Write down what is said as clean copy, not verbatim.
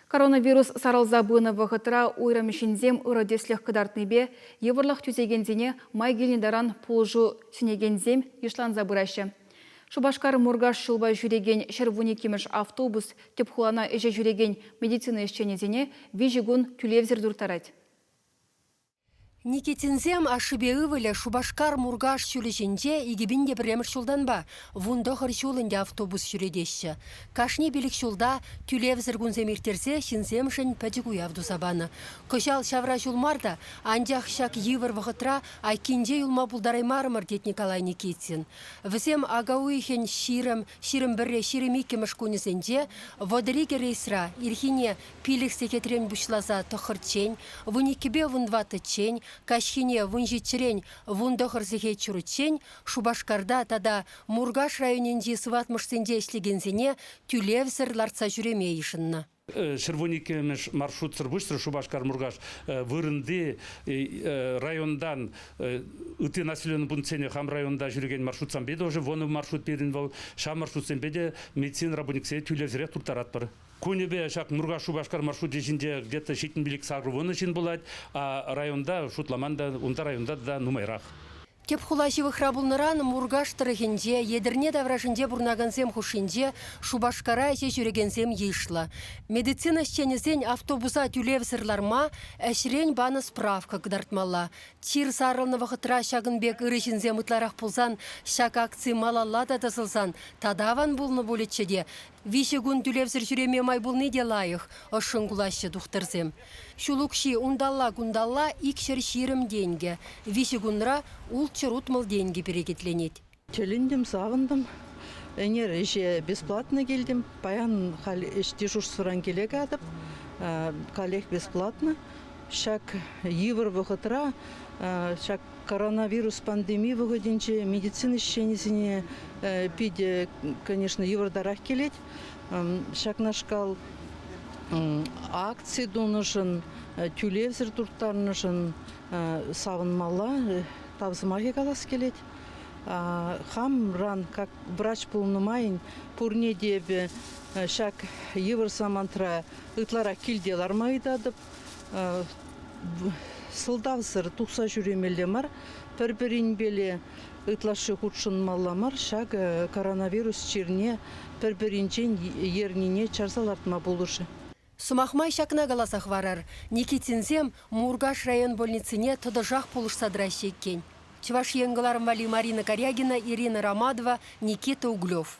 Коронавирус сарӑлса пынӑ вӑхӑтра уйрӑм ҫынсем ырӑ тӗслӗх кӑтартнипе йывӑрлӑх тӳсекенсене май килнӗ таран пулӑшу сӗнекенсем йышланса пыраҫҫӗ. Шупашкар Муркаш ҫулпа ҫӳрекен 112-мӗш автобус тӗп хулана ӗҫе ҫӳрекен медицина ӗҫченӗсене виҫӗ кун тӳлевсӗр турттарать. Никитинсем ашшӗпе ывӑлӗ Шупашкар-Муркаш ҫулӗ ҫинче 2001 ҫултанпа 19 ҫул ӗнтӗ автобус ҫӳретеҫҫӗ. Кашни пилӗк ҫулта тӳлевсӗр кунсем ирттерсе ҫынсемшӗн пӗчӗк уяв туса панӑ. Кӑҫал ҫавра ҫул мар та, анчах ҫак йывӑр вӑхӑтра айккинче юлма пултараймарӑмӑр, тет Николай Никитин. Вӗсем ака уйӑхӗн 20, 21-ре, 22-мӗш кунӗсенче 32 рейсра ирхине Пилӗк сехетрен пуҫласа тӑххӑрччен, 12-пе вунтӑваттӑччен, каҫхине вунҫиччӗрен 19 сехет ҫурӑччен Шупашкарта тата Муркаш районӗнчи сыватмӑшсенче ӗҫлекенсене тӳлевсӗр лартса ҫӳреме йышӑннӑ. 112-мӗш маршрутсӑр пуҫсӑр Шупашкар-Муркаш вырӑнти районтан ытти населенный пунктсене хам районта ҫӳрекен маршрутсемпе те уже вунӑ маршрут пирӗн вӑл. Ҫав маршрутсемпе те медицина работниксене тӳлевсӗрех турттаратпӑр. Кунӗпе ҫак Муркаш-Шупашкар маршручӗ ҫинче где-то 75 сакӑр ҫын пулать, а районта шутламан та, унта районта та нумайрах. Тӗп хула ҫывӑхра пулнӑран Муркаш тӑрӑхӗнче, Етӗрне таврашӗнче пурӑнакансем хушшинче Шупашкара ӗҫе ҫӳрекенсем йышлӑ. Медицина ӗҫченӗсен автобуса тӳлевсӗр ларма ӗҫрен панӑ справка кӑтартмалла. Чир сарӑлнӑ вӑхӑтра ҫакӑн пек ырӑ ҫынсем ытларах пулсан ҫак акци малалла та тӑсӑлсан тата аван пулнӑ пулӗччӗ те. Виҫӗ кун тӳлевсӗр ҫӳреме май пулни те лайӑх, ӑшшӑн кулаҫҫӗ тухтӑрсем. Ҫул укҫи унталла-кунталла 220 тенкӗ, виҫӗ кунра 660 тенкӗ перекетленет. Тӗлӗнтӗм, савӑнтӑм. Ӗнер ӗҫе бесплатно килтӗм. Паян халь ӗҫ дежурствӑран киле катӑп. Каллех бесплатно. Ҫак йывӑр вӑхӑтра ҫак Коронавирус пандеми вӑхӑтӗнче медицина ӗҫченӗсене питӗ, конечно, йывӑртарах килет. Ҫакнашкал акци тунӑшӑн, тӳлевсӗр турттарнӑшӑн савӑнмалла, тав сӑмахӗ калас килет. Хамран, как врач пулнӑ майӑн, пурне те эпӗ ҫак йывӑр самантра ытларах килте ларма ыйтатӑп. Сӑлтавсӑр тухса ҫӳремелле мар, пӗр-пӗринпеле ытлашши хутшӑнмалла мар. Ҫакӑ коронавирус чирне пӗр-пӗринчен ернине чарса лартма пулӑшӗ. Сӑмах май ҫакна каласа хӑварар, Никитинсем Муркаш район больницине тӑтӑшах пулӑшса тӑраҫҫӗ иккен. Чӑваш Ен кӑларӑм валли Марина Карягина, Ирина Ромадова, Никита Углев.